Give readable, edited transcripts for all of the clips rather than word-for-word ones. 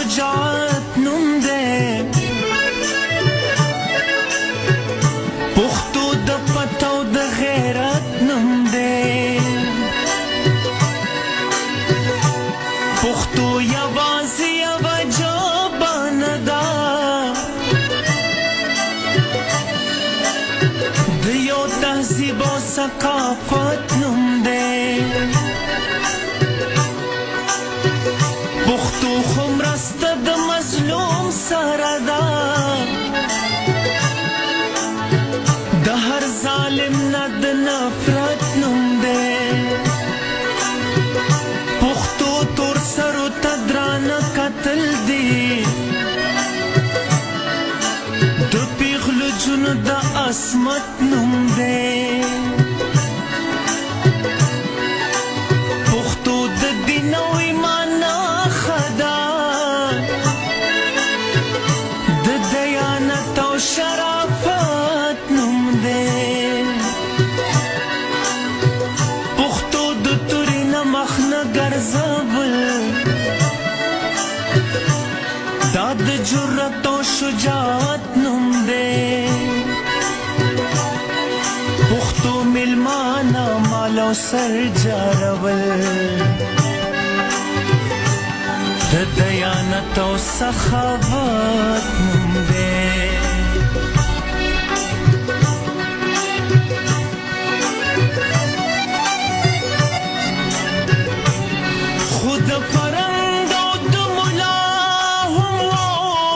شجاعت نوم دی. پښتو د پت او د غیرت نوم دی. پښتو یوازې یوه ژبه نه ده، د یو تهذیب او ثقافت نوم دی. پښتو خو مرسته د مظلوم سره ده، د هر ظالم نه د نفرت نوم دی. پښتو تور سرو ته درانه قتل دی، د پیغلو جونو د عصمت نوم دی. پښتو د دین او ایمان نښه ده، د دیانت او شرافت نوم دی. پښتو د تورې نه مخ نه ګرځول، دا د جرأت او شجاعت نوم دی. پښتو ملمانه مال او سر جارول، د دیانت او سخاوت نوم دی. خو د پرنګ او د ملا هم واورئ،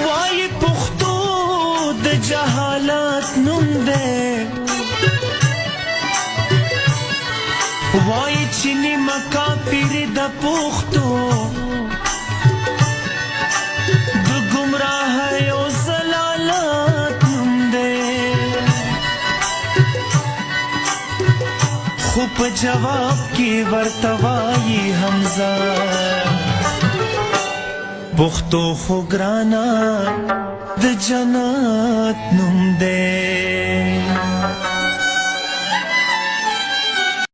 وایي پښتو د جهالت نوم دی. وایي چې نیمه کافري د پښتو، د ګمراهۍ او ضلالت نوم دی. خو په جواب کې ورته وایي حمزه، پښتو خو ګرانه د جنت نوم دی.